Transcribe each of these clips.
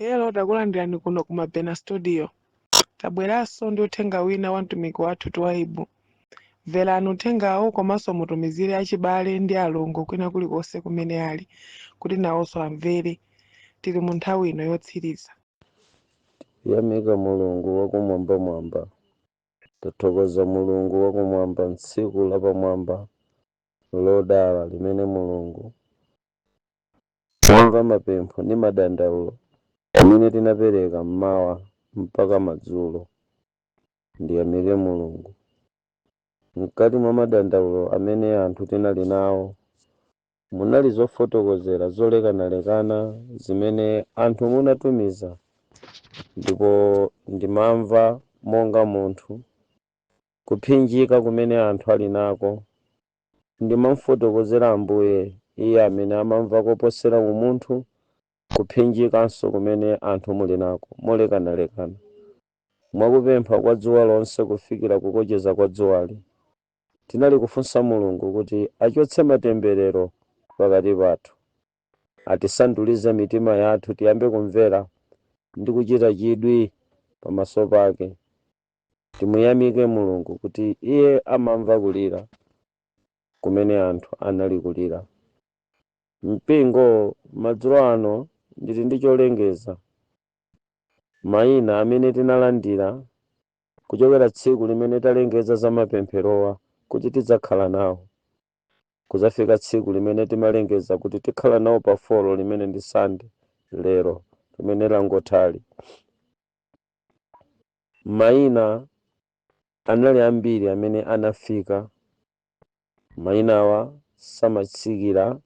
Hello, takulandirani kuno ku Mabena Studio. Tabweranso ndi uthenga wina wa mtumiki wathu Twaibu. Mverani uthengawo komanso mutumizire achibale ndi alongo kwina kulikonse kumene ali kuti nawonso amvere. Tili mu nthawi ino yotsiriza. Yamika Mulungu wakumwambamwamba. Tathokoza Mulungu wakumwamba tsiku lapamwamba lodala limene Mulungu wamva mapempho ndi madandaulo amene tinapereka mmawa mpaka madzulo. Ndiyamike Mulungu. Mkati mwa madandaulo amene anthu tinali nawo munali zofotokozera zolekanalekana zimene anthu munatumiza, ndipo ndimamva monga munthu kupsinjika kumene anthu ali nako. Ndimamfotokozera Ambuye, Iye amene amamva koposera umunthu, kupsinjikanso kumene anthu muli nako molekanalekana, mwakupempha kwa dzuwa lonse kufikira kukocheza kwa dzuwali. Tinali kufunsa Mulungu kuti achotse matemberero pakati pathu, atisandulize mitima yathu tiyambe kumvera ndi kuchita chidwi pamaso pake. Timuyamike Mulungu kuti Iye amamva kulira kumene anthu anali kulira. Mpingo, madzulo ano ndili ndi cholengeza. Mayina amene tinalandira kuchokera tsiku limene talengeza za mapempherowa kuti tidzakhala nawo, kuzafika tsiku limene timalengeza kuti tikhala nawo pa 4, limene ndi Sande lero limene langothali, mayina anali ambiri amene anafika. Mayinawa samatsikira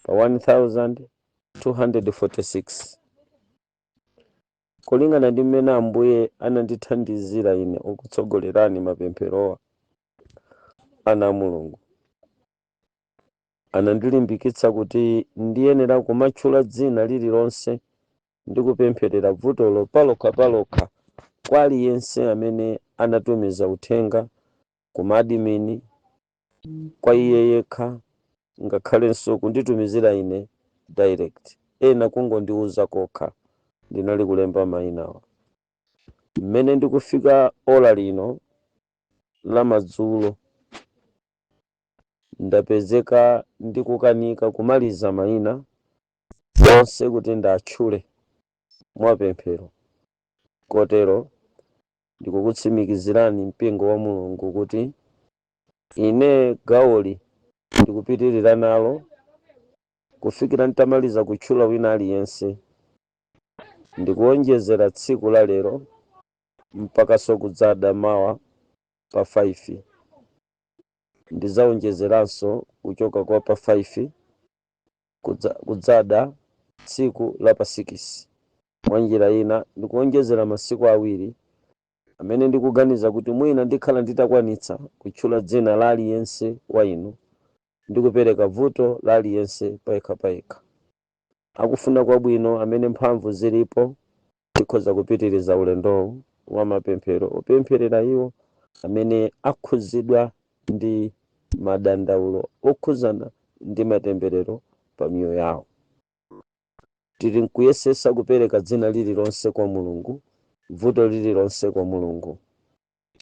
pa 1246. Kulingana ndi mmene Ambuye anandithandizira ine okutsogolerani mapempherowa, ana a Mulungu, anandilimbikitsa kuti ndiyenera kumatchula dzina lililonse ndi kupempherera vutolo palokha palokha kwa aliyense amene anatumiza uthenga kuma admin, kwa iye yekha, ngakhalenso kunditumizira ine direct, ena kungondiuza kokha. Ndinali kulemba mayinawa. Mmene ndikufika ola lino la madzulo, ndapezeka ndikukanika kumaliza mayina onse kuti ndatchule mwapemphero. Kotero ndikukutsimikizirani, mpingo wa Mulungu, kuti ine gawoli ndikupitirira nalo kufikira ntamaliza kutchula wina aliyense. Ndikuonjezera tsiku la lero mpakaso kudzada mawa pa 5. Ndidzaonjezeranso kuchoka kwa pa 5 kudzada tsiku la pa 6. Mwa njira ina ndikuonjezera masiku 2 amene ndikuganiza kuti mwina ndikhala nditakwanitsa kutchula dzina la aliyense wa inu ndi kupereka vuto la aliyense payekha payekha. Akufuna kwabwino, amene mphamvu zilipo, tikhoza kupitiriza ulendowu wa mapemphero opempherera iwo amene akhuzidwa ndi madandaulo okhuzana ndi matemberero pa miyoyo yawo. Tili nkuyesesa kupereka dzina lililonse kwa Mulungu, vuto lililonse kwa Mulungu,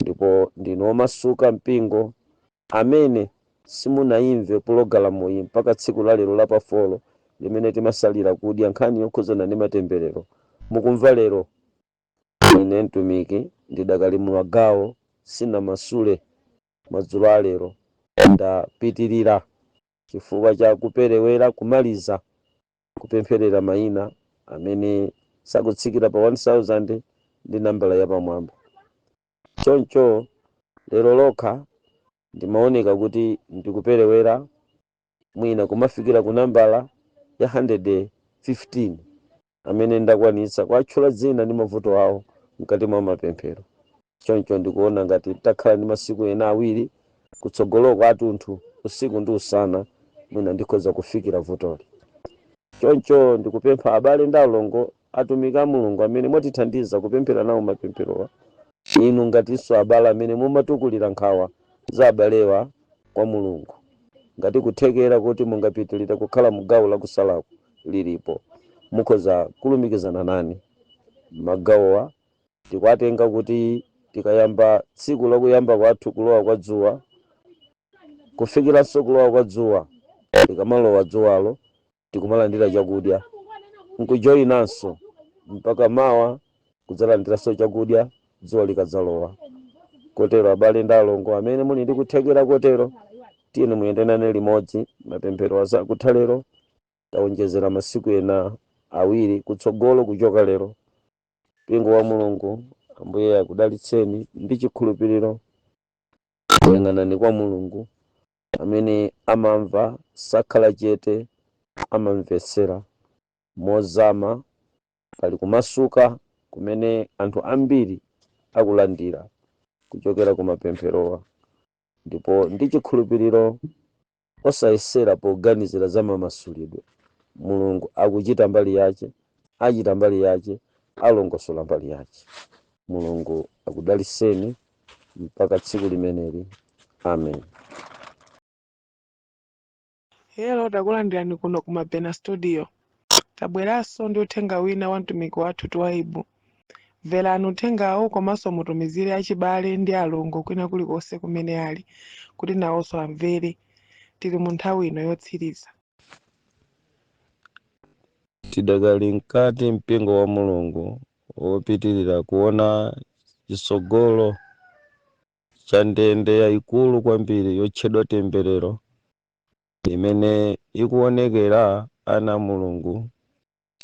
ndipo ndinu omasuka, mpingo, amene simunayimve pulogalamu iyi mpaka tsiku la lero la pa 4 limene timasalira kudya nkhani yokhuzana ndi matemberero. Mukumva lero, ine mtumiki ndidakali muwagawo, sinamasule. Madzulo a lero ndapitirira chifukwa cha kuperewera kumaliza kupempherera mayina amene sakutsikira pa 1000 ndi nambala yapamwamba. Choncho lero lokha ndimaoneka kuti ndikuperewera mwina kumafikira ku nambala ya 115 amene ndakwanitsa kuatchula dzina ndi mavuto awo mkati mwa mapemphero. Choncho ndikuona ngati takhala ndi masiku ena 2 kutsogoloko atunthu, usiku ndi usana, mwina ndikhoza kufikira vutoli. Choncho ndikupempha abale ndi alongo, atumiki a Mulungu amene mwatithandiza kupemphera nawo mapempherowa, inu ngatinso abale amene mumatukulira nkhawa za abalewa kwa Mulungu, ngati kuthekera kuti mungapitirire kukhala mugawo lakusalako lilipo, mukhoza kulumikizana nane. Magawowa tikuwatenga kuti tikayamba tsiku lakuyamba kwathu kulowa kwa dzuwa kufikiranso kulowa kwa dzuwa, likamalowa dzuwalo tikumalandira chakudya, nkujoyinanso mpaka mawa kudzalandiranso chakudya dzuwa likadzalowa. Kotero abale ndi alongo amene muli ndi kuthekera kotero, tiyeni muyende nane limodzi. Mapemphero azakutha lero, tawonjezera masiku ena 2 kutsogolo kuchoka lero. Mpingo wa Mulungu, Ambuye akudalitseni ndi chikhulupiriro. Kuyang'anani kwa Mulungu amene amamva, sakhala chete, amamvetsera mozama. Pali kumasuka kumene anthu ambiri akulandira kuchokera ku mapempherowa, ndipo ndi chikhulupiriro, osayesera poganizira za mamasulidwe. Mulungu akuchita mbali yace, achita mbali yace, alongosola mbali yace. Mulungu akudalitseni mpaka tsiku limeneli. Amen. Hello, takulandirani kuno ku Mabena Studio. Tabweranso ndi uthenga wina wa mtumiki wathu Twaibu. Mverani uthengawo komanso mutumizire achibale ndi alongo kwina kulikonse kumene ali kuti nawonso amvere. Tili mu nthawi ino yotsiriza. Tidakali mkati, mpingo wa Mulungu, wopitirira kuona chitsogolo cha ndende yayikulu kwambiri yotchedwa temberero, imene ikuonekera ana a Mulungu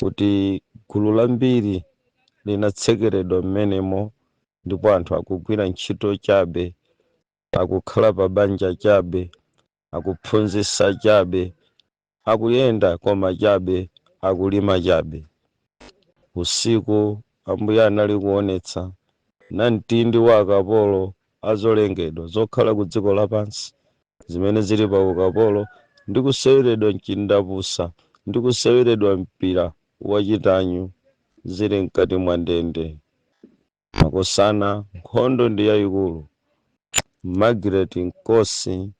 kuti gulu lambiri linatsekeredwa m'menemo, ndipo anthu akugwira ntchito chabe, akukhala pa banja chabe, akuphunzitsa chabe, akuyenda koma chabe, akulima chabe. Usiku Ambuye anali kuonetsa namtindi wa akapolo azolengedwa zokhala ku dziko lapansi zimene zili pa ukapolo ndi kuseweredwa mchindapusa ndi kuseweredwa mpira wachitanyu, zili mkati mwa ndende. Makosana, nkhondo ndi yayikulu. Margaret Nkosi,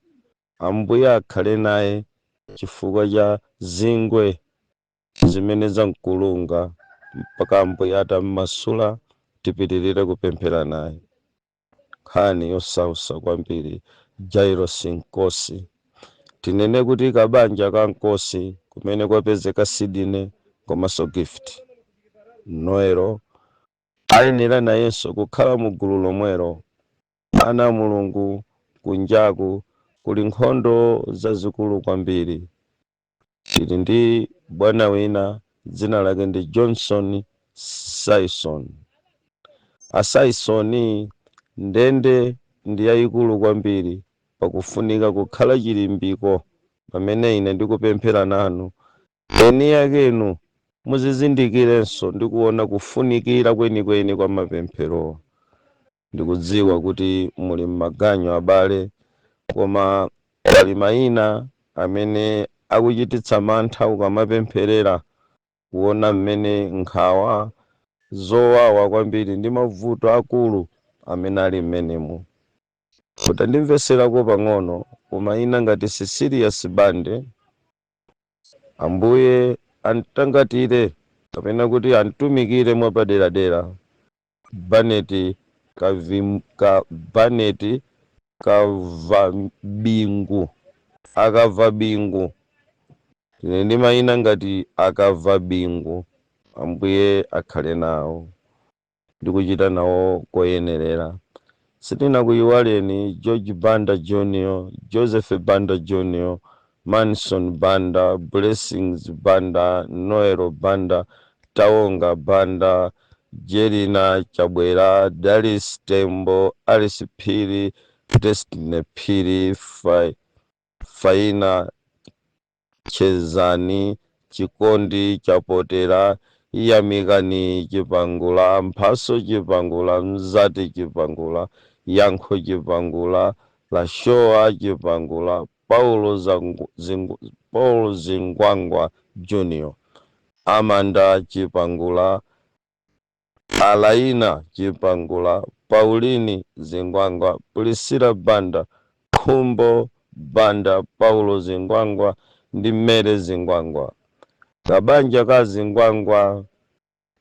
Ambuye akhale naye chifukwa cha zingwe zimene zamkulunga. Mpaka Ambuye atammasula, tipitirire kupemphera naye. Nkhani yosausa kwambiri. Jairos Nkosi, tinene kuti kabanja ka Nkosi kumene kwapezeka Sydney komanso Gift Noelo ayenera nayenso kukhala mu gulu lomwelo. Ana a Mulungu, kunjaku kuli nkhondo zazikulu kwambiri. Tili ndi bwana wina dzina lake ndi Johnson Sison. Asaisoni, ndende ndi yayikulu kwambiri, pakufunika kukhala chilimbiko. Pamene ine ndikupemphera nanu, eni yakenu muzizindikirenso ndi kuona kufunikira kwenikweni kwa mapemphero. Ndikudziwa kuti muli m'maganyu abale, koma pali mayina amene akuchititsa mantha ukamapempherera, kuona mmene nkhawa zowawa kwambiri ndi mavuto akulu amene ali mmenemu. Utandimveserako pang'ono kumayina ngati Cecilia Sibande, Ambuye antangatire kapena kuti antumikire mwapaderadera. Banet Kavim, ka, Banet Kavabingu, Akavabingu. Tine ndi mayina ngati Akavabingu, Ambuye akhale nawo ndikuchita nawo koyenerera. Sitinakuyiwaleni George Banda Junior, Joseph Banda Junior, Manson Banda, Blessings Banda, Noel Banda, Taonga Banda, Jerina Chabwera, Dalis Tembo, Alice Phiri, Destiny Phiri, Faina Chezani, Chikondi Chapotera, Yamikani Chipangula, Mphaso Chipangula, Mzati Chipangula, Yankho Chipangula, Lashowa Chipangula, Paulo, Paulo Zingwangwa Junior, Amanda Chipangula, Alaina Chipangula, Paulini Zingwangwa, Priscilla Banda, Khumbo Banda, Paulo Zingwangwa ndi Mere Zingwangwa. Kabanja ka Zingwangwa.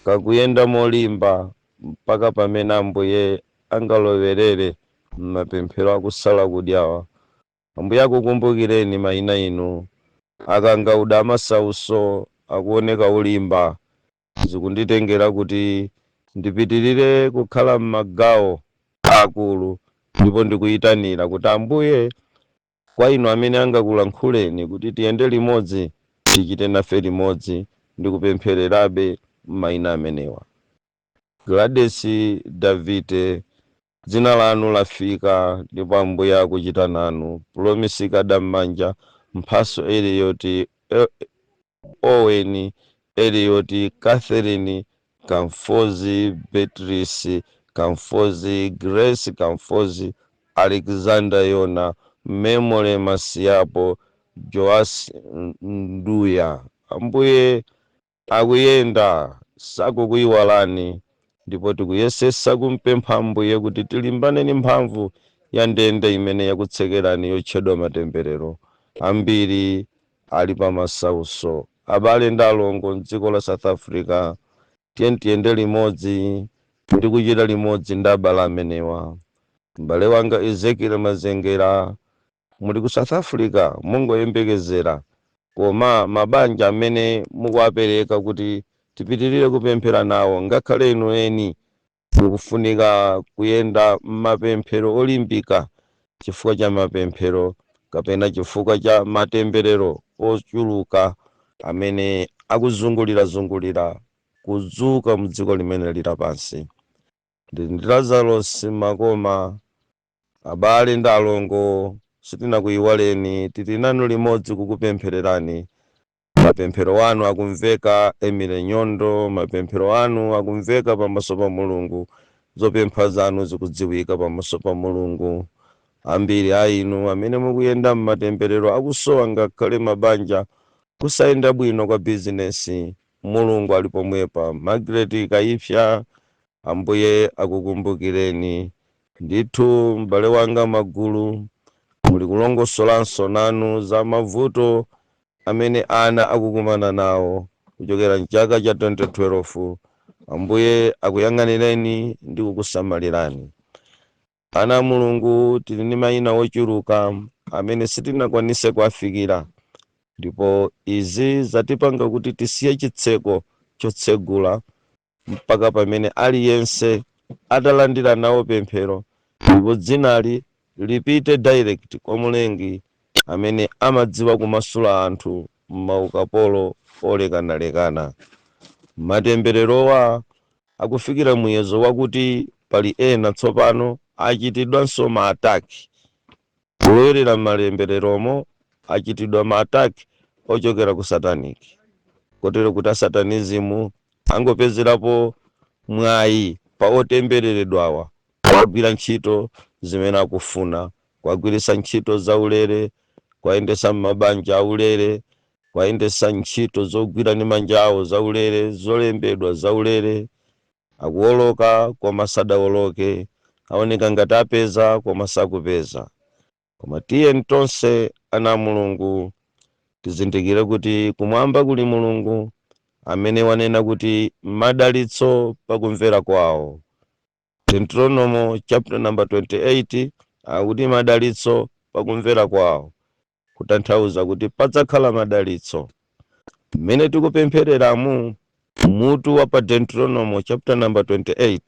Kakuyenda molimba mpaka pamene Ambuye angalowerere m'mapemphero akusala kudyawa. Ambuye akukumbukireni mayina inu. Akangauda amasauso akuoneka olimba. Zikunditengera kuti ndipitirire kukhala m'magawo akulu, ndipo ndikuyitanira kuti Ambuye kwa inu amene angakulankhuleni kuti tiyende limodzi, tichite nafe limodzi ndi kupemphererabe mayina amenewa. Gladys Davite, dzina lanu lafika ndipo Ambuye akuchita nanu. Promise Kadam'manja, Mphaso Elliot, Owen Elliot, Catherine Kamfozi, Beatrice Kamfozi, Grace Kamfozi, Alexander Yona, Memory Masiapo, Joas Nduya. Ambuye akuyenda, sakukuyiwalani, ndipo tikuyesesa kumpempha Ambuye kuti tilimbane ndi mphamvu ya ndende imene yakutsekerani yotchedwa matemberero. Ambiri ali pa masauso. Abale ndi alongo mdziko la South Africa, tiye tiyende limodzi ndi kuchita limodzi ndi abale amenewa. M'bale wanga Ezekiel Mazengera, muli ku South Africa, mungoyembekezera, koma mabanja amene mukuwapereka kuti tipitirire kupemphera nawo, ngakhale inu eni mukufunika kuyenda m'mapemphero olimbika chifukwa cha mapemphero kapena chifukwa cha matemberero ochuluka amene akuzungulirazungulira kudzuka mdziko limene lili lapansi. Ndi Lazarus Makoma, abale ndi alongo, sitinakuyiwaleni, tili nanu limodzi kukupemphererani. Mapemphero anu akumveka. Emile Nyondo, mapemphero anu akumveka pamaso pa Mulungu, zopempha zanu zikudziwika pamaso pa Mulungu. Ambiri a inu amene mukuyenda m'matemberero akusowa ngakhale mabanja, kusayenda bwino kwa bizinesi, Mulungu ali pomwepa. Margaret Kaipsa, Ambuye akukumbukireni ndithu. M'bale wanga Magulu, muli kulongosolanso nanu za mavuto amene ana akukumana nawo kuchokera mchaka cha 2012. Ambuye akuyang'anireni ndi kukusamalirani. Ana a Mulungu, tili ndi mayina ochuluka amene sitinakwanise kuwafikira, ndipo izi zatipanga kuti tisiye chitseko chotsegula mpaka pamene aliyense atalandira nawo pemphero, ndipo dzinali lipite direct kwa Mulengi amene amadziwa kumasula anthu m'maukapolo olekanalekana. Matembererowa akufikira muyezo wakuti pali ena tsopano achitidwanso ma attack kulowerera m'matembereromo, achitidwa ma attack ochokera ku satanic, kotero kuti asatanism angopezerapo mwayi pa otembereredwawa kuwagwira ntchito zimene akufuna, kuwagwiritsa ntchito zaulere, kuwayendetsa m'mabanja aulere, kuwayendetsa ntchito zogwira ndi manja awo zaulere, zolembedwa zaulere. Akuwoloka koma sadawoloke, aoneka ngati apeza koma sakupeza. Koma tiyeni tonse ana a Mulungu tizindikire kuti kumwamba kuli Mulungu amene wanena kuti madalitso pakumvera kwawo. Deuteronomy chapter number 28 akuti madalitso pakumvera kwawo, kutanthauza kuti padzakhala madalitso mmene tikupemphereramu. Mutu wa pa Deuteronomy chapter number 28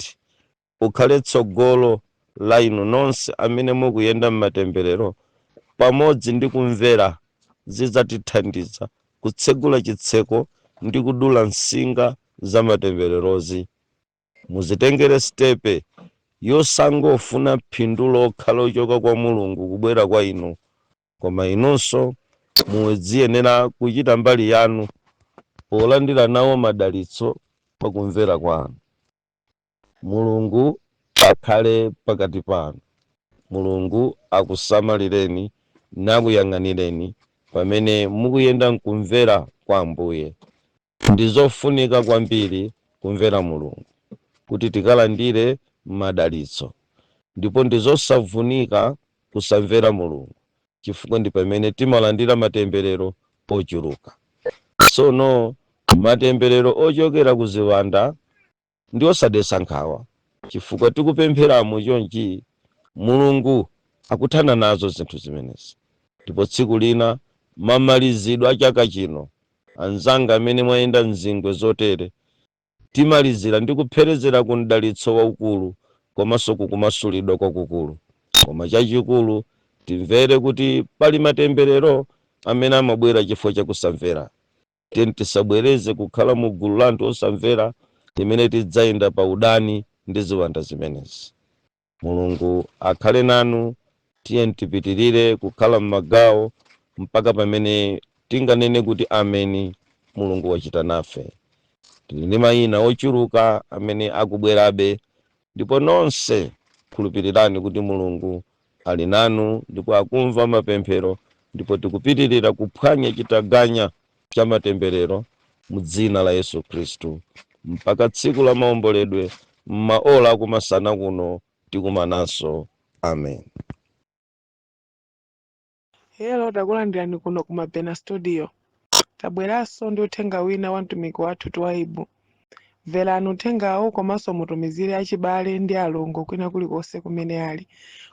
ukhale tsogolo la inu nonse amene mukuyenda m'matemberero. Pamodzi ndi kumvera zidzatithandiza kutsegula chitseko ndi kudula nsinga za matembererozi. Muzitengere step yosangofuna phindu lokha lochoka kwa Mulungu kubwera kwa inu, koma inunso mudziyenera kuchita mbali yanu polandira nawo madalitso pakumvera kwanu. Mulungu akhale pakati panu. Mulungu akusamalireni nakuyang'anireni pamene mukuyenda mkumvera kwa Ambuye. Ndi zofunika kwambiri kumvera Mulungu kuti tikalandire madalitso, ndipo ndi zosafunika kusamvera Mulungu, chifukwa ndi pamene timalandira matemberero ochuluka. Tsono matemberero ochokera ku ziwanda. Ndi osadetsa nkhawa, chifukwa tikupempheramo chonchi, Mulungu akuthana nazo zinthu zimenezi. Ndipo tsiku lina, mamalizidwe a chaka chino, anzanga amene mwayenda mzingwe zotere, timalizira ndi kupherezera ku mdalitso waukulu komanso kukumasulidwa kwakukulu. Koma chachikulu, timvere kuti pali matemberero amene amabwera chifukwa chakusamvera. Tiyeni tisabwereze kukhala mu gulu la anthu osamvera limene tidzayenda pa udani ndi ziwanda zimenezi. Mulungu akhale nanu. Tiyeni tipitirire kukhala m'magawo mpaka pamene tinganene kuti ameni, Mulungu wachita nafe. Tili ndi mayina ochuluka amene akubwerabe, ndipo nonse khulupirirani kuti Mulungu ali nanu ndipo akumva mapemphero, ndipo tikupitirira kuphwanya chitaganya cha matemberero mu dzina la Yesu Khristu mpaka tsiku la maomboledwe m'maola akumasana kuno tikumananso. Amen. Hello, takulandirani kuno ku Mabena Studio. Tabweranso ndi uthenga wina wa mtumiki wathu Twaibu. Mverani uthengawo komanso mutumizire achibale ndi alongo kwina kulikonse kumene ali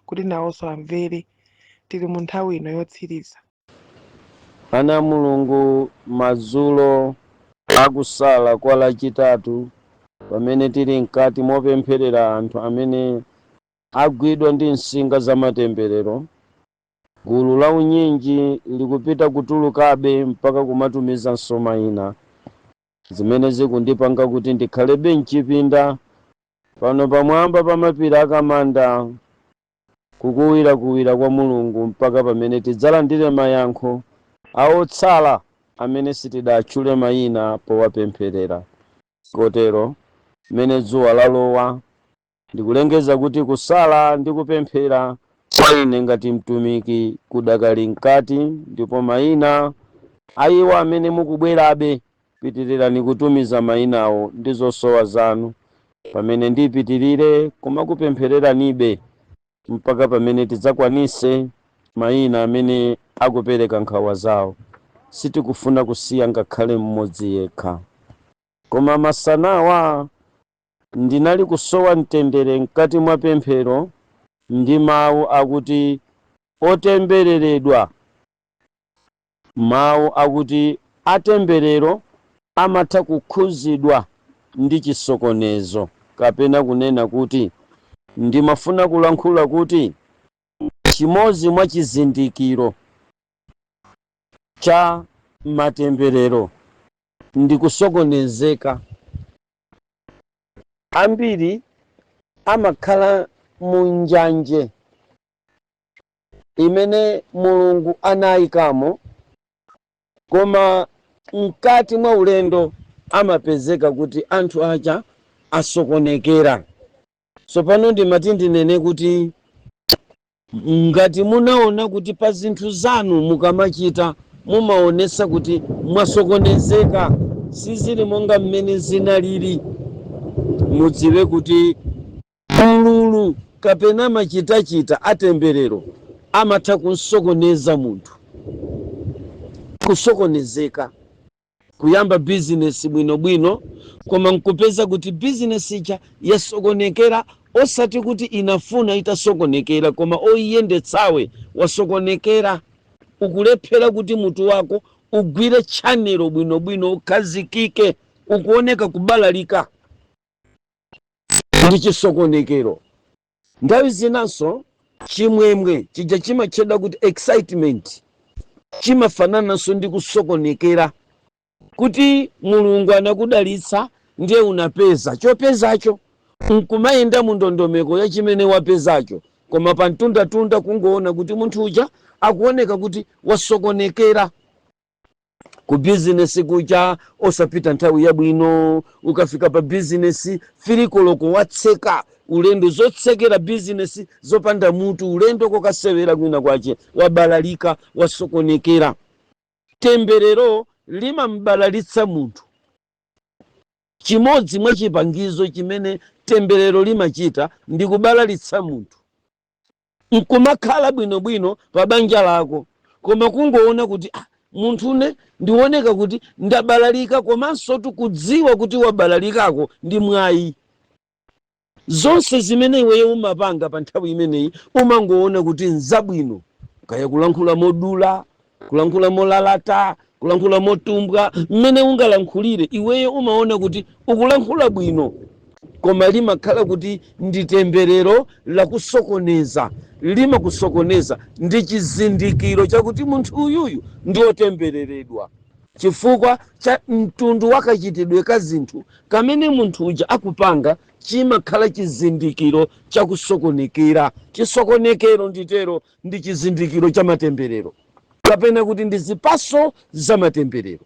kuti nawonso amvere. Tili mu nthawi ino yotsiriza. Ana a Mulungu, madzulo akusala kwa Lachitatu, pamene tili mkati mopempherera anthu amene agwidwa ndi nsinga za matemberero, gulu la unyinji likupita kutulukabe mpaka kumatumizanso mayina, zimene zikundipanga kuti ndikhalebe mchipinda pano pamwamba pa mapiri akamanda, kukuwirakuwira kwa Mulungu, mpaka pamene tidzalandire mayankho a otsala amene sitidatchule mayina powapempherera. Kotero mmene dzuwa lalowa, ndikulengeza kuti kusala ndi kupemphera kwa ine ngati mtumiki kudakali mkati, ndipo mayina a iwo amene mukubwerabe, pitirirani kutumiza mayinawo ndi zosowa zanu, pamene ndipitirire kumakupemphereranibe mpaka pamene tidzakwanise mayina amene akupereka nkhawa zawo. Sitikufuna kusiya ngakhale mmodzi yekha. Koma masanawa ndinali kusowa mtendere mkati mwa pemphero ndi mawu akuti otembereredwa. Mawu akuti atemberero amatha kukhuzidwa ndi chisokonezo, kapena kunena kuti ndimafuna kulankhula kuti chimodzi mwa chizindikiro cha matemberero ndi kusokonezeka. Ambiri amakhala mu njanje imene Mulungu anayikamo, koma mkati mwa ulendo amapezeka kuti anthu aja asokonekera. Tsopano ndimati ndinene kuti ngati munaona kuti pa zinthu zanu mukamachita mumaonesa kuti mwasokonezeka, sizili monga mmene zinalili, mudziwe kuti ululu kapena machitachita atemberero amatha kunsokoneza munthu, kusokonezeka. Kuyamba bizinesi bwinobwino, koma nkupeza kuti bizinesi ija yasokonekera, osati kuti inafuna itasokonekera, koma oyiyendetsawe wasokonekera. Ukulephera kuti mutu wako ugwire channel bwinobwino, ukhazikike, ukuoneka kubalalika ndi chisokonekero. Nthawi zinanso chimwemwe chija chimatchedwa kuti excitement chimafanananso ndi kusokonekera, kuti Mulungu anakudalitsa, ndiye unapeza chopezacho, nkumayenda mu ndondomeko ya chimene wapezacho, koma pa mtundatunda kungoona kuti munthu uja akuoneka kuti wasokonekera. Ku bizinesi kuja osapita nthawi yabwino, ukafika pa bizinesi 3 koloko watseka, ulendo zotsekera bizinesi zopanda mutu, ulendo kokasewera kwina kwache, wabalalika, wasokonekera. Temberero limambalalitsa munthu. Chimodzi mwa chipangizo chimene temberero limachita ndi kubalalitsa munthu. Nkumakhala bwinobwino pa banja lako, koma kungoona kuti ah, munthune ndioneka kuti ndabalalika. Komanso tikudziwa kuti wabalalikako ndi mwayi. Zonse zimene iweyo umapanga pa nthawi imeneyi umangoona kuti nzabwino, kaya kulankhula modula, kulankhula molalata, kulankhula motumbwa, mmene ungalankhulire iweyo umaona kuti ukulankhula bwino, koma limakhala kuti ndi temberero lakusokoneza, limakusokoneza. Ndi chizindikiro chakuti munthu uyuyu ndi otembereredwa, chifukwa cha mtundu wakachitidwe ka zinthu kamene munthu uja akupanga. Chimakhala chizindikiro chakusokonekera. Chisokonekero, nditero, ndi chizindikiro cha matemberero, kapena kuti ndi zipaso za matemberero.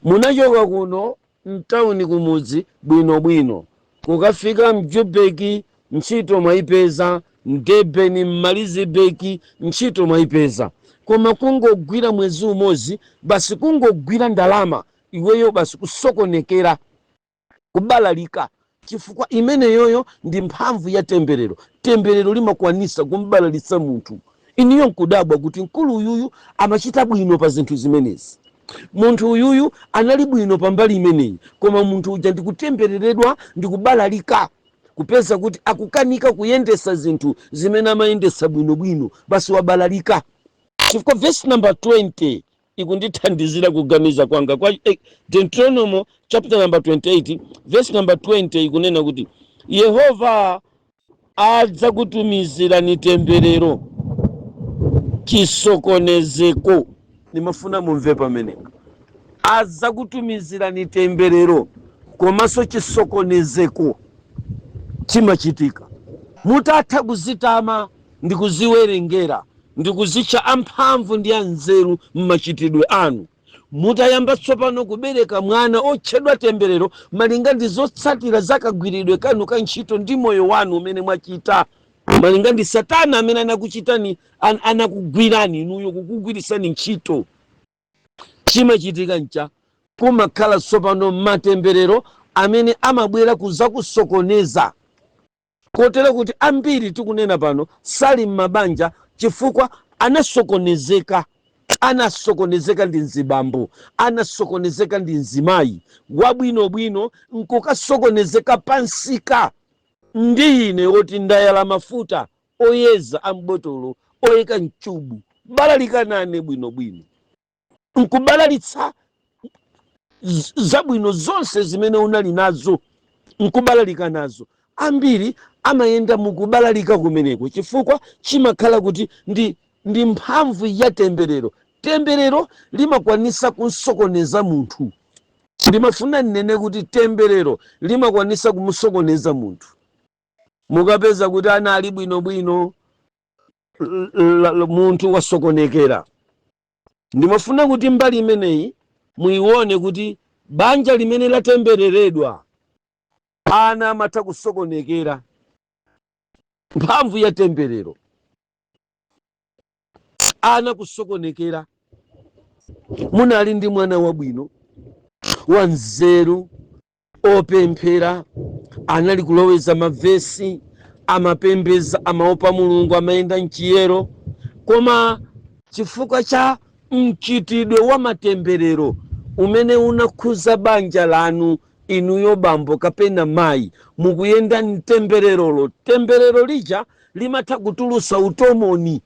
Munachoka kuno mtawuni, kumudzi, bwinobwino, kukafika mJubeki, ntchito mwayipeza, mDurban, mMaritzburg, ntchito mwayipeza, koma kungogwira mwezi umodzi basi, kungogwira ndalama, iweyo basi kusokonekera, kubalalika, chifukwa imeneyoyo ndi mphamvu ya temberero. Temberero limakwanisa kumbalalitsa munthu. Iniyo nkudabwa kuti mkulu uyuyu amachita bwino pa zinthu zimenezi, munthu uyuyu anali bwino pambali imeneyi, koma munthu uja ndikutembereredwa, ndikubalalika, kupeza kuti akukanika kuyendesa zinthu zimene amayendesa bwinobwino, basi wabalalika. Chifukwa verse number 20 ikundithandizira kuganiza kwanga kwa Deuteronomy chapter number 28 verse number 20 ikunena kuti Yehova adzakutumizirani temberero, chisokonezeko. Nimafuna mumve pamenepo: adzakutumizirani temberero komanso chisokonezeko. Chimachitika mutatha kuzitama ndi kuziwerengera ndi kuzitcha amphamvu ndi anzeru m'machitidwe anu, mutayamba tsopano kubereka mwana otchedwa temberero, malinga ndi zotsatira zakagwiridwe kanu ka ntchito ndi moyo wanu umene mwachita, malinga ndi Satana amene anakuchitani, anakugwirani inuyo, kukugwirisani ntchito. Chimachitika ncha kumakhala tsopano matemberero amene amabwera kuzakusokoneza, kotero kuti ambiri tikunena pano sali m'mabanja chifukwa anasokonezeka. Anasokonezeka ndi mzibambo, anasokonezeka ndi mzimayi wabwinobwino, nkukasokonezeka pansika ndi ine woti ndayala mafuta oyeza ambotolo oyika mchubu, balalikanane bwinobwino, nkubalalitsa zabwino zonse zimene unali nazo, nkubalalika nazo. Ambiri amayenda mukubalalika kumeneko chifukwa chimakhala kuti ndi mphamvu ya temberero. Temberero limakwanisa kunsokoneza munthu. Ndimafuna nnene kuti temberero limakwanisa kumusokoneza munthu. Mukapeza kuti ana ali bwinobwino, munthu wasokonekera. Ndimafuna kuti mbali imeneyi muione, kuti banja limene latembereredwa, ana amatha kusokonekera. Mphamvu ya temberero, ana kusokonekera. Munali ndi mwana wabwino, wanzeru, opemphera, anali kuloweza mavesi, amapembeza, amaopa Mulungu, amayenda mchiyero, koma chifukwa cha mchitidwe wa matemberero umene unakhuza banja lanu, inuyo bambo kapena mayi mukuyenda mtembererolo. Temberero lija limatha kutulusa utomoni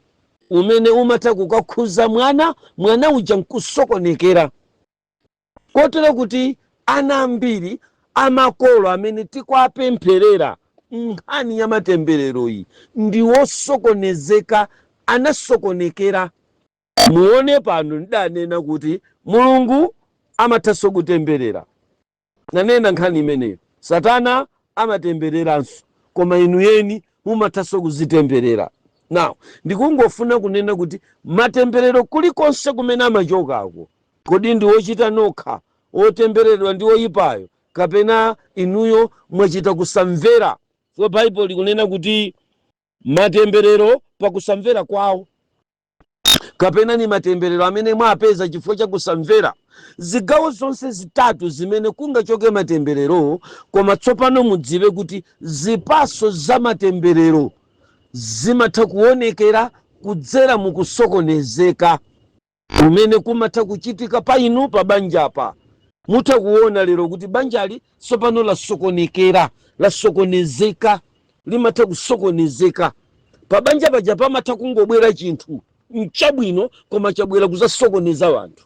umene umatha kukakhuza mwana, mwana uja nkusokonekera, kotero kuti ana ambiri amakolo amene tikuapempherera nkhani ya matemberero iyi ndi wosokonezeka, anasokonekera. Muone pano, ndidanena kuti Mulungu amathanso kutemberera. Nanena nkhani imeneyo: Satana amatembereranso, koma inu yeni mumathanso kuzitemberera. Now ndikungofuna kunena kuti matemberero kulikonse kumene amachokako, kodi ndi wochita nokha, wotembereredwa ndi woyipayo, kapena inuyo mwachita kusamvera? For Baibulo likunena kuti matemberero pakusamvera kwawo, kapena ni matemberero amene mwapeza chifukwa cha kusamvera. Zigawo zonse zitatu zimene kungachoke matemberero, koma tsopano mudziwe kuti zipaso za matemberero zimatha kuonekera kudzera mukusokonezeka kumene kumatha kuchitika pa inu pa banjapa. Mutha kuona lero kuti banjali tsopano lasokonekera, Lasokonezeka, limatha kusokonezeka. Pabanja paja pamatha kungobwera chinthu nchabwino, koma chabwera kuzasokoneza wanthu.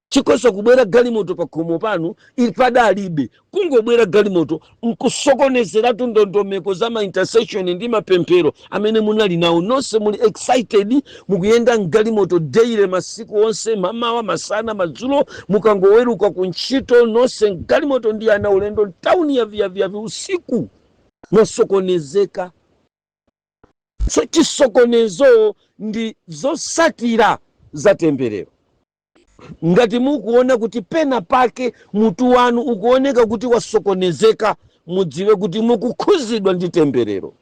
Chikhoza kubwera galimoto pa khomo panu, ili padalibe, kungobwera galimoto nkusokonezeratu ndondomeko za ma intercession ndi mapemphero amene munali nawo. Nonse muli excited, mukuyenda mgalimoto daily, masiku onse, mamawa, masana, madzulo, mukangoweruka ku ntchito, nonse mgalimoto ndi ana, ulendo mtawuni, yaviyaviyavi, usiku mwasokonezeka. So chisokonezo ndi zosatira za temberero. Ngati mukuona kuti pena pake mutu wanu ukuoneka kuti wasokonezeka, mudziwe kuti mukukhuzidwa ndi temberero.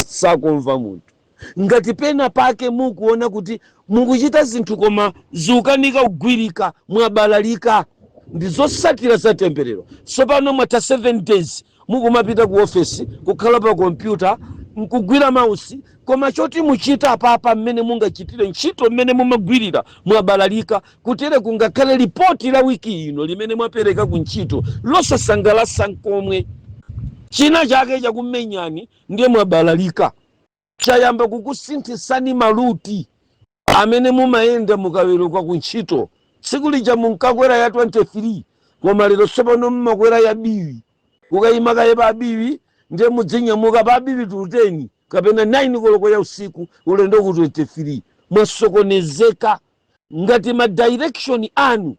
Sakumva munthu. Ngati pena pake mukuona kuti mukuchita zinthu koma zikukanika kugwirika, mwabalalika, ndi zosatira za temberero. Tsopano mwatha 7 days mukumapita ku ofesi, kukhala pa kompyuta nkugwira mouse, koma choti muchita apapa, mmene mungachitire ntchito, mmene mumagwirira, mwabalalika. Kutere kungakhale lipoti la wiki ino limene mwapereka ku ntchito losasangalatsa nkomwe. China chake chakumenyani, ndiye mwabalalika, chayamba kukusinthisani ma route amene mumayenda mukaweruka ku ntchito. Tsiku lija munkakwera ya 23, koma lero tsopano mmakwera ya Biwi, kukayima kaye pa Biwi, ndiye mudzinyamuka pa Biwi to 10 kapena 9 koloko ya usiku, ulendo ku 23. Mwasokonezeka. Ngati ma direction anu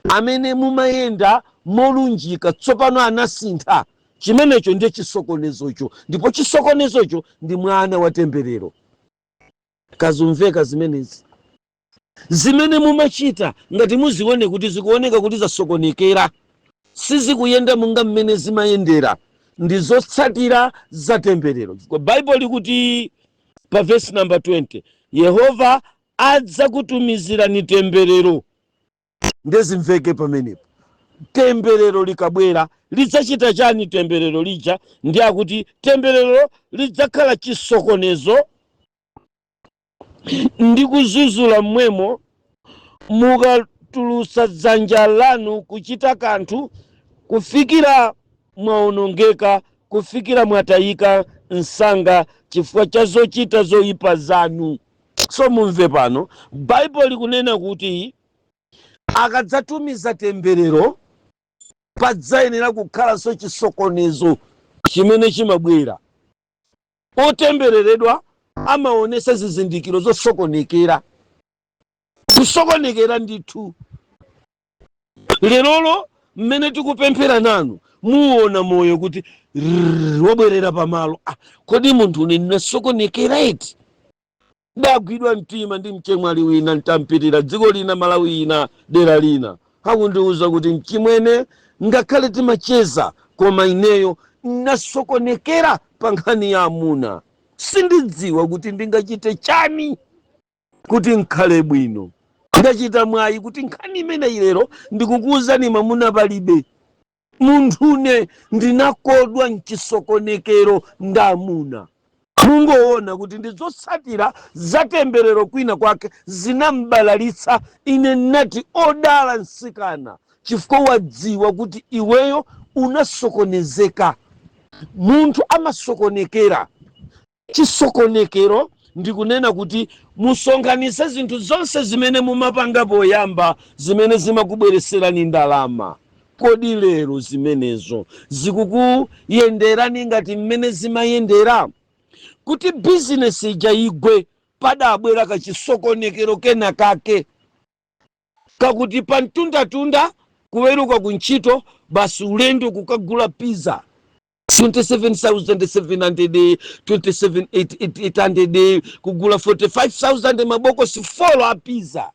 amene mumayenda molunjika tsopano anasintha, chimenecho ndiye chisokonezocho, ndipo chisokonezocho ndi mwana wa temberero. Kazumveka zimenezi? Zimene mumachita, ngati muzione kuti zikuoneka kuti zasokonekera, sizikuyenda monga mmene zimayendera, ndi zotsatira za temberero, chifukwa Baibulo likuti pa vesi namba 20, "Yehova adzakutumizirani temberero." Ndezimveke pamenepo. Temberero likabwera lidzachita chani? Temberero lija ndi akuti temberero lidzakhala chisokonezo ndi kuzuzula mmwemo mukatulusa dzanja lanu kuchita kanthu, kufikira mwaonongeka, kufikira mwatayika msanga chifukwa cha zochita zoyipa zanu. So mumve pano, Baibulo likunena kuti akadzatumiza temberero padzayenera kukhalanso chisokonezo chimene chimabwera. Otembereredwa amaonesa zizindikiro zosokonekera, kusokonekera ndithu. Lerolo mmene tikupemphera nanu, muona moyo kuti rrrr, wabwerera pamalo. Ah, kodi munthu une ndinasokonekera eti? Dagwidwa mtima ndi mchemwali wina ntampitira dziko lina, Malawi ina, dera lina. Akundiuza kuti, "Mchimwene, ngakhale timacheza, koma ineyo nasokonekera pa nkhani ya amuna. Sindidziwa kuti ndingachite chani kuti nkhale bwino." Ndachita mwayi kuti nkhani imeneyi lero ndikukuwuzani, mamuna palibe. Munthune ndinakodwa mchisokonekero ndamuna. Mungoona kuti ndi zotsatira zatemberero, kwina kwake zinambalalitsa. Ine ndinati, "Odala msikana, chifukwa wadziwa kuti iweyo unasokonezeka." Munthu amasokonekera. Chisokonekero ndikunena kuti musonkhanitse zinthu zonse zimene mumapanga poyamba, zimene zimakubwereserani ndalama. Kodi lero zimenezo zikukuyenderani ngati mmene zimayendera? Kuti bizinesi ija igwe, padabwera kachisokonekero kena kake kakuti pa mtundatunda, kuweruka kuntchito, basi ulendo kukagula pizza, 27,700, 27,800, kugula 45,000, mabokosi 4 a pizza.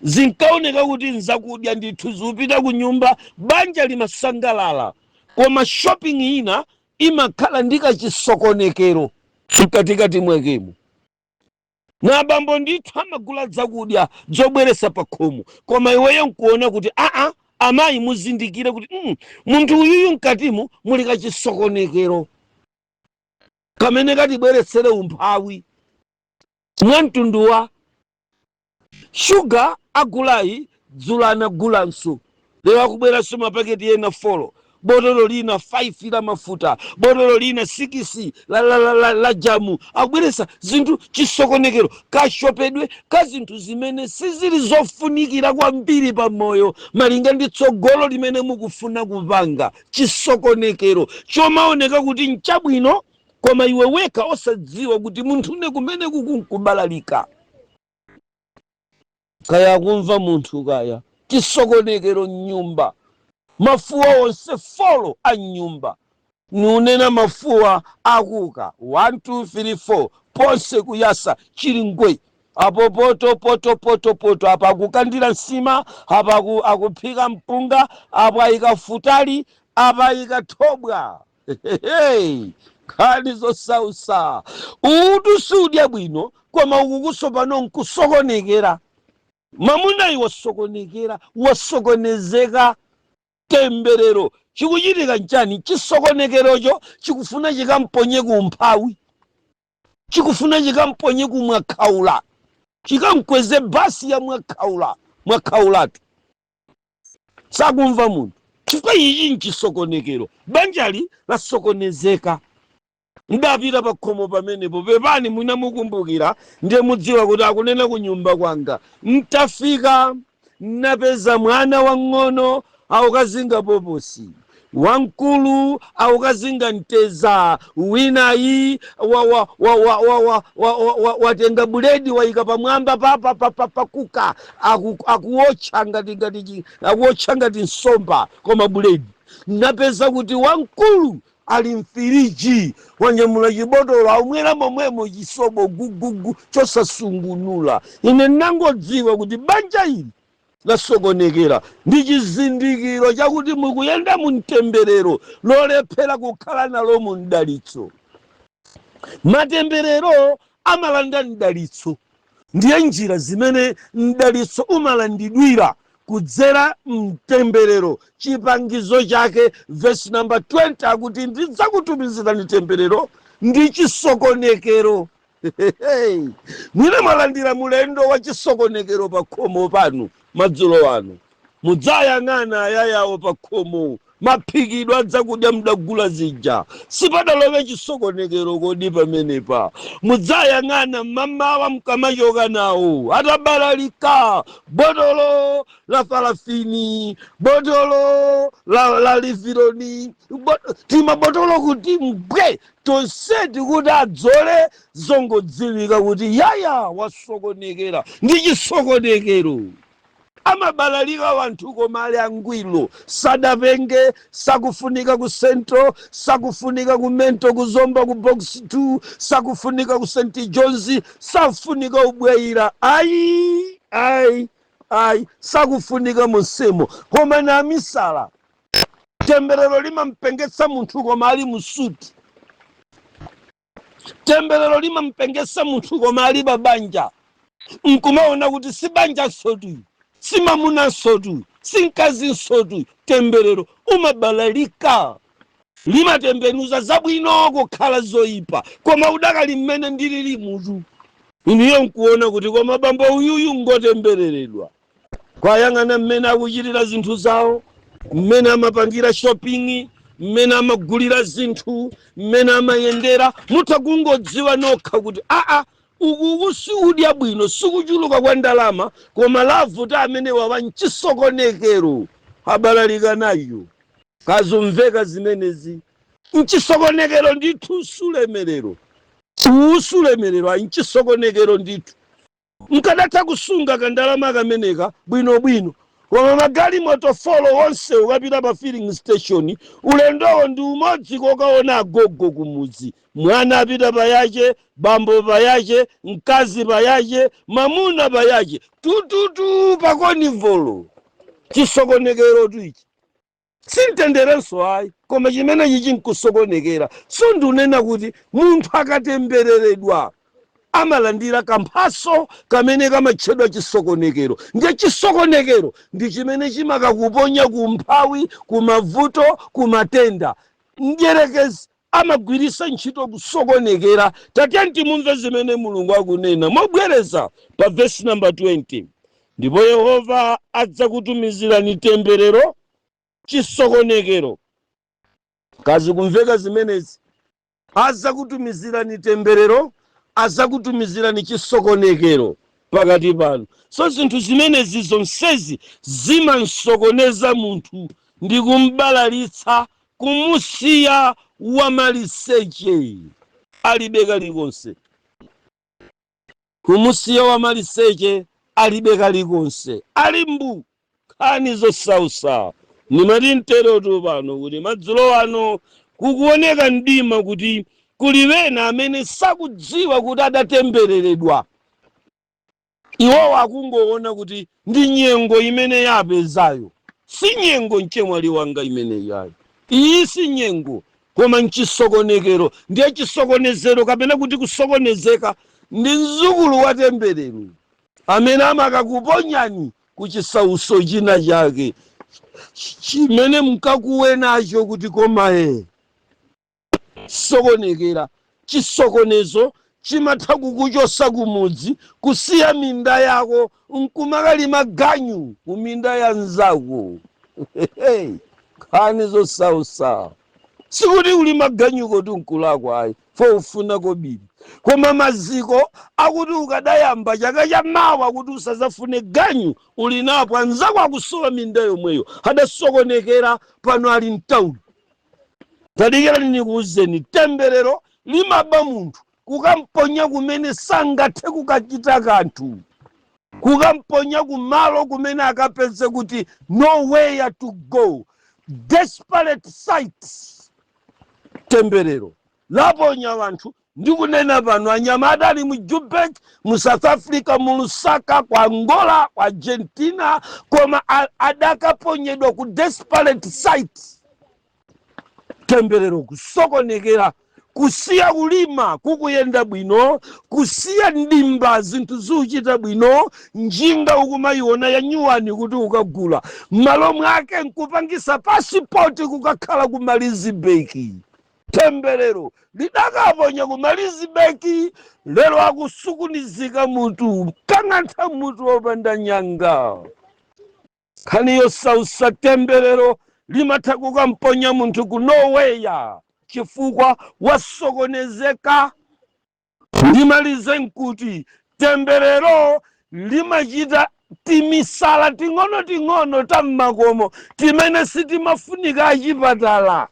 Zinkaoneka kuti nzakudya ndithu, zikupita ku nyumba, banja limasangalala. Koma shopping ina imakhala ndi kachisokonekero mkatikati mwakemo, na abambo ndithu amagula zakudya zobweresa pa khomo, koma iweyo nkuona kuti aa, amayi muzindikire kuti munthu uyuyu mkatimu muli kachisokonekero kamene katibweretsere umphawi mwamtundu wa shuga agulayi. Dzulo anagulanso, lero akubweranso mapaketi ena 4. Botolo lina 5 la mafuta, botolo lina 6 la jamu. Akubweretsa zinthu, chisokonekero, kashopedwe ka zinthu zimene sizili zofunikira kwambiri pa moyo malinga ndi tsogolo limene mukufuna kupanga. Chisokonekero chomaoneka kuti nchabwino, koma iwe wekha osadziwa kuti munthune kumene kukunkubalalika. Kaya akumva munthu kaya. Chisokonekero mnyumba, mafuwa onse 4 a mnyumba, niunena mafuwa akuka 1 2 3 4, ponse kuyasa chili ngwe apo, poto poto poto poto, apa akukandira nsima, apa akuphika mpunga, apo ayika futali, apa ayika thobwa. Hehehe, nkhani zosausa. Utu siudya bwino, koma uku kusopano nkusokonekera. Mamunayi wasokonekera, wasokonezeka. Temberero. Chikuchitika nchani? Chisokonekerocho chikufuna chikamponye ku umphawi, chikufuna chikamponye ku mwakhaula, chikamkweze basi ya mwakhaula. Mwakhaulatu sakumva munthu chifukwa ichi nchisokonekero. Banjali lasokonezeka. Ndapita pa khomo pamenepo, pepani, mwina mukumbukira, ndiye mudziwa kuti akunena ku nyumba kwanga. Ntafika napeza mwana wang'ono aukazinga poposi, wamkulu aukazinga mteza, winayi watenga buledi wayika pamwamba pakuka, akuwotcha ngati akuwotcha ngati nsomba, koma buledi. Napeza kuti wamkulu ali mfiriji, wanyamula chibotolo, aumwera momwemo chisobo gugugu chosasungunula. Ine nangodziwa kuti banja ili lasokonekera. Ndi chizindikiro chakuti mukuyenda mu mtemberero lolephera kukhala nalo mu mdalitso. Matemberero amalanda mdalitso. Ndiye njira zimene mdalitso umalandidwira kudzera mtemberero. Chipangizo chake, verse number 20 akuti, "Ndidzakutumizirani temberero ndi chisokonekero." Mwina mwalandira mulendo wa chisokonekero pa khomo panu madzulo ano. Mudzayang'ana ayayawo pa khomo, maphikidwe adzakudya mdagula zija, sipadalowe chisokonekero kodi pamenepa? Mudzayang'ana mmamawa mkamachoka nawo atabalalika, botolo la parafini, botolo la livironi, timabotolo kuti mbwe tonseti kuti adzole. Zongodziwika kuti yaya wasokonekera ndi chisokonekero. Amabalalika wanthu koma ali angwiro, sadapenge, sakufunika ku Central, sakufunika ku Mental, ku Zomba, ku Box 2, sakufunika ku St Johns, sakufunika ubweyira, ayi, ayi, ayi, sakufunika monsemo, koma na amisala. Temberero limampengetsa munthu koma ali musuti. Temberero limampengetsa munthu koma ali babanja, nkumaona kuti si banja nsotu, si mamuna nsotu, si mkazi nsotu. Temberero umabalalika, limatembenuza zabwino kukhala zoyipa, koma udakali mmene ndilili mutu. Inuyo nkuona kuti koma bambo uyuyu ngotembereredwa. Kwayang'ana mmene akuchitira zinthu zawo, mmene amapangira shopping, mmene amagulira zinthu, mmene amayendera, mutha kungodziwa nokha kuti aa, ukuku sikudya bwino, sikuchuluka kwa ndalama, koma lavuta amene wawa mchisokonekero, abalalika nayo. Kazumveka zimenezi, mchisokonekero ndithu, sulemerero uwu, sulemerero ayi, mchisokonekero ndithu. Mkadatha kusunga kandalama kameneka bwinobwino, koma magalimoto 4 wonse ukapita pa filling station, ulendowo ndi umodzi kokaona agogo kumudzi. Mwana apita payache, bambo payache, mkazi payache, mamuna payache, tututu pakonivolo. Chisokonekero tu ichi, simtenderenso ayi, koma chimenechi chinkusokonekera. So ndiunena kuti munthu akatembereredwa amalandira kamphaso kamene kamatchedwa chisokonekero. Ndiye chisokonekero ndi chimene chimakakuponya ku mphawi, ku mavuto, ku matenda. Mdierekezi amagwirisa ntchito kusokonekera. Tatiyeni timumve zimene Mulungu akunena mobwereza pa vesi namba 20: "Ndipo Yehova adzakutumizirani temberero, chisokonekero." Kazi kumveka zimenezi? Azakutumizirani temberero, azakutumizirani chisokonekero pakati panu. So zinthu zimenezi zonsezi zimansokoneza munthu ndi kumbalalitsa, kumusiya wamaliseche alibe kalikonse, kumusiya wamaliseche alibe kalikonse, ali mbu. Nkhani zosausa. Nimati mterotu pano kuti madzulo ano kukuoneka mdima, kuti kuli wena amene sakudziwa kuti adatembereredwa. Iwowo akungoona kuti ndi nyengo imene yapezayo. Si nyengo, mchemwali wanga, imene yayo iyi si nyengo, koma nchisokonekero. Ndiye chisokonezero kapena kuti kusokonezeka ndi mzukulu wa temberero amene amakakuponyani kuchisauso china chake chimene mkakuwe nacho kuti komaye sokonekera. Chisokonezo chimatha kukuchosa kumudzi, kusiya minda yako, nkumakalima ganyu kuminda ya nzako. Nkhani zosausa. Sikuti ulima ganyuko ti nkulakwa, ayi, fo ufuna kobiri, koma maziko akuti ukadayamba chaka cha mawa kuti usazafune ganyu uli napo. Anzako akusowa minda yomweyo, adasokonekera, pano ali mtauni. Tadikirani nikuwuzeni, temberero limaba munthu kukamponya kumene sangathe kukachita kanthu, kukamponya kumalo kumene akapeze kuti nowhere to go, desperate sight. Temberero laponya wanthu. Ndikunena pano anyamata ali mu Joburg, mu South Africa, mu Lusaka, ku Angola, ku Argentina, koma adakaponyedwa ku desperate site. Temberero, kusokonekera, kusiya kulima kukuyenda bwino, kusiya ndimba zinthu zikuchita bwino, njinga ukumayiona ya nyuwani kuti ukagula, m'malo mwake nkupangisa pasipoti kukakhala ku Maritzburg. Temberero lidakaponya ku Maritzburg, lero akusukunizika mutu, kang'antha mutu wopanda nyanga. Nkhani yosausa. Temberero limatha kukamponya munthu ku nowhere chifukwa wasokonezeka. Ndimalize nkuti temberero limachita timisala ting'ono-ting'ono ta mmakomo timene sitimafunika achipatala.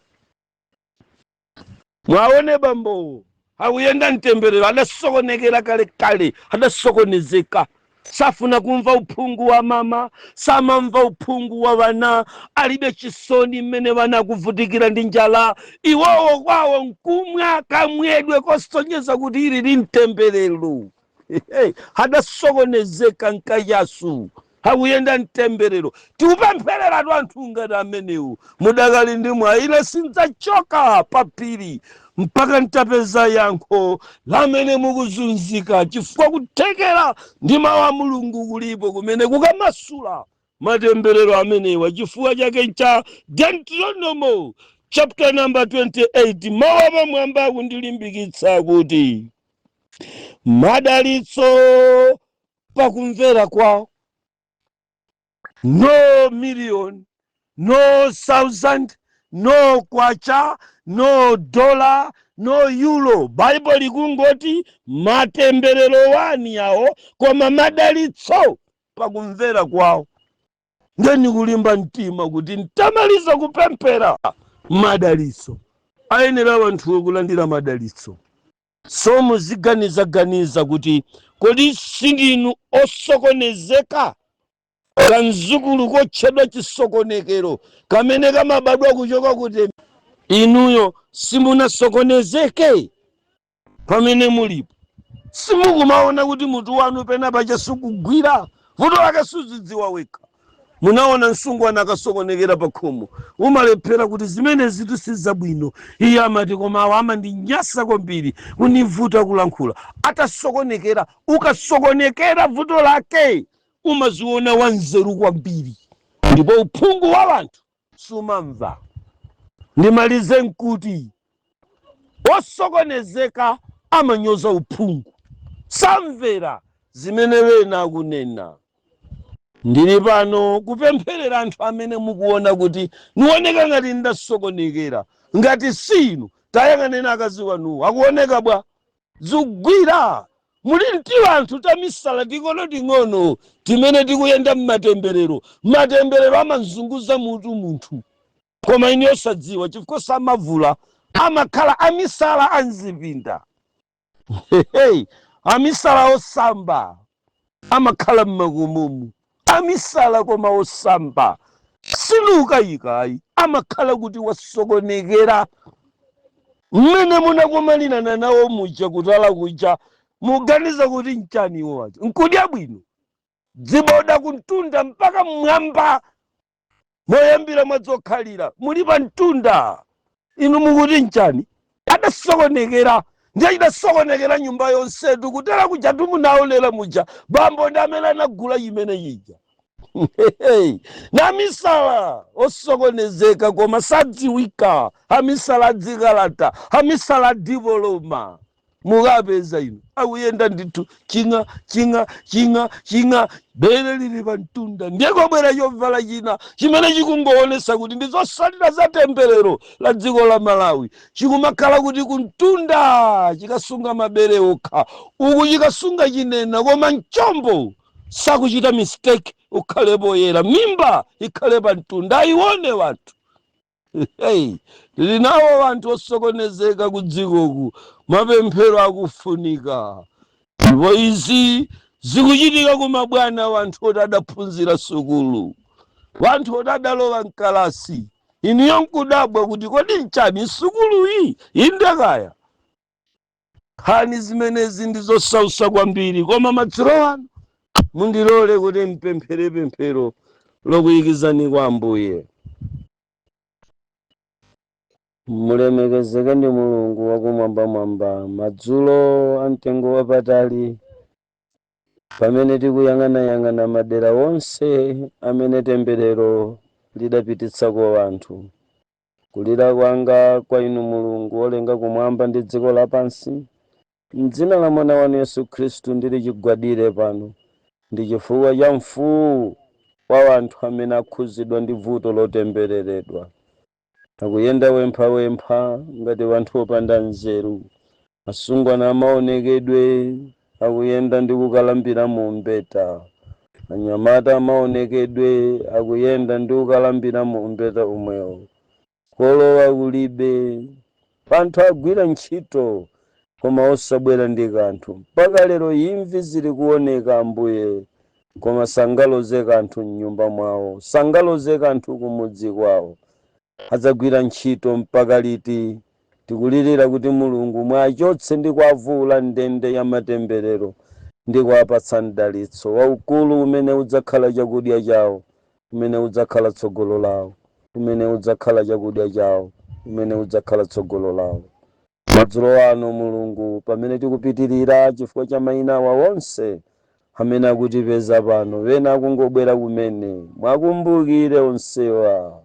Mwaone bambowo akuyenda mtemberero, adasokonekera kale kale, adasokonezeka, safuna kumva uphungu wa mama, samamva uphungu wa vana, alibe chisoni mmene vana akuvutikira ndi njala. Iwowo kwawo nkumwa kamwedwe kosonyeza kuti ili li mtemberero. Hey, adasokonezeka nkachasu, akuyenda mtemberero. Tikupemphereratu anthu ngati amenewu. Mudakali ndi mwayi. Ine sindidzachoka pa phiri mpaka ntapeza yankho lamene mukuzunzika, chifukwa kuthekera ndi mawu a Mulungu kulipo kumene kukamasula matemberero amenewa. Chifukwa chake ncha Deuteronomo chapter number 28, mawu apamwamba akundilimbikitsa kuti madalitso pakumvera kwawo, no million, no thousand, no kwacha, no dollar, no euro. Baibo likungoti matemberero wani yawo, koma madalitso pakumvera kwawo. Ndeni kulimba mtima kuti ntamaliza kupemphera, madalitso ayenera wanthuwo kulandira madalitso. So muziganizaganiza kuti kodi sindinu osokonezeka? Kanzukulu kotchedwa chisokonekero kamene kamabadwa kuchoka kuti inuyo simunasokonezeke pamene mulipo, simukumaona kuti mutu wanu pena pache sikugwira, vuto lake suzidziwa wekha. Munaona msungwana akasokonekera pa khomo, umalephera kuti zimene zitu si zabwino. Iye amati, "Koma awa amandinyasa kwambiri, kunivuta kulankhula." Atasokonekera. Ukasokonekera, vuto lake umaziona wanzeru kwambiri, ndipo uphungu wa wanthu sumamva. Ndimalize nkuti osokonezeka amanyoza uphungu, samvera zimene wena akunena. Ndili pano kupempherera anthu amene mukuona kuti niwoneka ngati ndasokonekera. Ngati si inu, tayang'aneni akazi wanuwo, akuoneka bwa? Zikugwira? Muli ntiwanthu tamisala ting'onoting'ono timene tikuyenda mmatemberero. Matemberero amazunguza mutu munthu, koma inu osadziwa, chifukwa samavula, amakhala amisala anzipinda. Hey, amisala osamba amakhala mmakomomu, amisala koma osamba, sinukayikayi, amakhala kuti wasokonekera. Mmene munakumanirana nawo muja kutala kuja, muganiza kuti nchani? Iwo aja nkudya bwino, dziboda kuntunda mpaka mmwamba, moyambira mwadzokhalira muli pa mtunda. Inu mukuti nchani? Adasokonekera. Ndiye idasokonekera nyumba yonsetu kutera kuja tumunaonera muja, bambo ndi amene anagula imene ija namisala osokonezeka koma sadziwika, amisala adzikalata, amisala adipoloma. Mukapeza inu akuyenda ndithu ching'a ching'a ching'a ching'a, bere lili pa mtunda. Ndiye kwabwera chovala china chimene chikungoonesa kuti ndi zosalira za temberero la dziko la Malawi, chikumakhala kuti kumtunda chikasunga mabere okha, uku chikasunga chinena, koma mchombo sakuchita mistake, ukhale poyera, mimba ikhale pa mtunda, ayione wanthu. Hey, tili nawo wanthu osokonezeka ku dzikoku, mapemphero akufunika. Ndipo izi zikuchitika ku mabwana, wanthu oti adaphunzira sukulu, wanthu oti adalowa mkalasi. Inuyo nkudabwa kuti kodi nchani sukuluyi? Inde kaya, nkhani zimenezi ndi zosausa kwambiri. Koma madzulo ano mundilole kuti mpemphere pemphero lokuyikizani kwa Ambuye. Mulemekezeke ndi Mulungu wakumwambamwamba. Madzulo a mtengo wapatali, pamene tikuyang'anayang'ana madera onse amene temberero lidapititsako anthu, kulira kwanga kwa inu Mulungu wolenga kumwamba ndi dziko lapansi, mdzina la mwana wanu Yesu Khristu, ndili chigwadire pano ndi chifukwa cha mfuwu wa anthu amene akhuzidwa ndi vuto lotembereredwa, akuyenda wemphawempha ngati wanthu opanda nzeru. Asungwana amaonekedwe akuyenda ndi kukalambira mu mbeta, anyamata amaonekedwe akuyenda ndi kukalambira mu mbeta umwewo, kolowa kulibe. Anthu agwira ntchito koma osabwera ndi kanthu. Mpaka lero imvi zili kuoneka, Ambuye, koma sangaloze kanthu mnyumba mwawo, sangaloze kanthu kumudzi kwawo. Adzagwira ntchito mpaka liti? Tikulirira kuti Mulungu mwachotse ndi kuavula ndende ya matemberero ndi kuwapatsa mdalitso waukulu umene udzakhala chakudya chawo, umene udzakhala tsogolo lawo, umene udzakhala chakudya chawo, umene udzakhala tsogolo lawo. Madzulo ano Mulungu, pamene tikupitirira chifukwa cha mayina awa onse amene akutipeza pano, wena akungobwera kumene, mwakumbukire onsewa,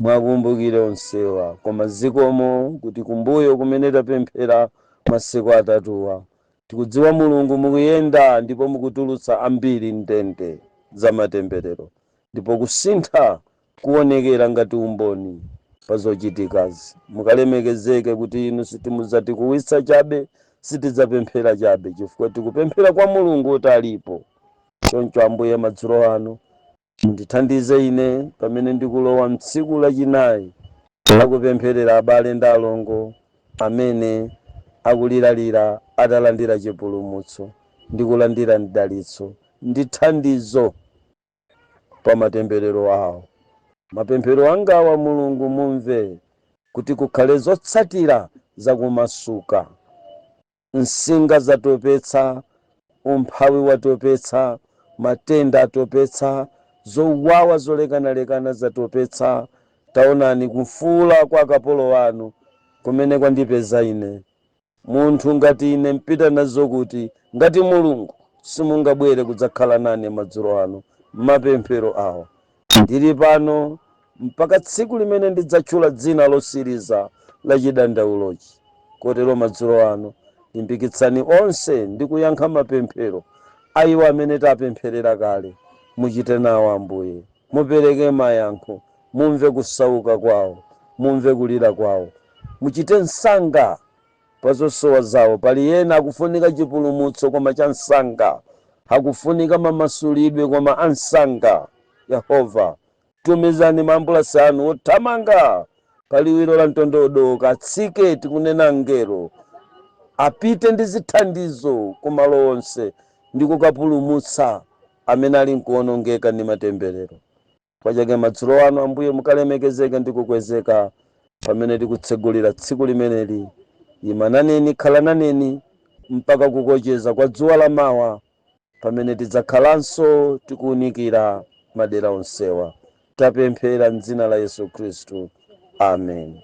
mwakumbukire onsewa. Koma zikomo kuti kumbuyo kumene tapemphera masiku atatuwa, tikudziwa Mulungu mukuyenda ndipo mukutulutsa ambiri ndende za matemberero, ndipo kusintha kuonekera ngati umboni pa zochitikazi. Mukalemekezeke kuti inu sitimudzatikuwitsa chabe, sitidzapemphera chabe, chifukwa tikupemphera kwa Mulungu kuti alipo. Choncho Ambuye, madzulo ano mundithandize ine pamene ndikulowa mtsiku lachinayi lakupempherera abale ndi alongo amene akuliralira atalandira chipulumutso ndi kulandira mdalitso ndi thandizo pa matemberero awo. Mapemphero angawa, Mulungu, mumve kuti kukhale zotsatira zakumasuka. Nsinga zatopetsa, umphawi watopetsa, matenda atopetsa, zowawa zolekanalekana zatopetsa. Taonani kufuula kwa akapolo anu kumene kwandipeza ine. Munthu ngati ine mpita nazo kuti ngati Mulungu simungabwere kudzakhala nane madzulo ano mapemphero awa? Ndili pano mpaka tsiku limene ndidzatchula dzina losiriza la chidandaulochi. Kotero madzulo ano limbikitsani onse ndi kuyankha mapemphero a iwo amene tapempherera kale. Muchite nawo Ambuye, mupereke mayankho, mumve kusauka kwawo, mumve kulira kwawo, muchite msanga pa zosowa zawo. Pali ena akufunika chipulumutso koma cha msanga, akufunika mamasulidwe koma ansanga. Yehova, tumizani maambulasi anu othamanga paliwiro la mtondodo, katsike tikunena ngelo, apite ndi zithandizo kumalo onse ndi kukapulumutsa amene ali nkuwonongeka ndi matemberero. Pachake madzulo ano, Ambuye, mukalemekezeke ndi kukwezeka pamene tikutsegulira tsiku limeneli. Imananeni, khalananeni mpaka kukocheza kwa dzuwa lamawa, pamene tidzakhalanso tikuwunikira madera onsewa. Tapemphera mdzina la Yesu Khristu, amen.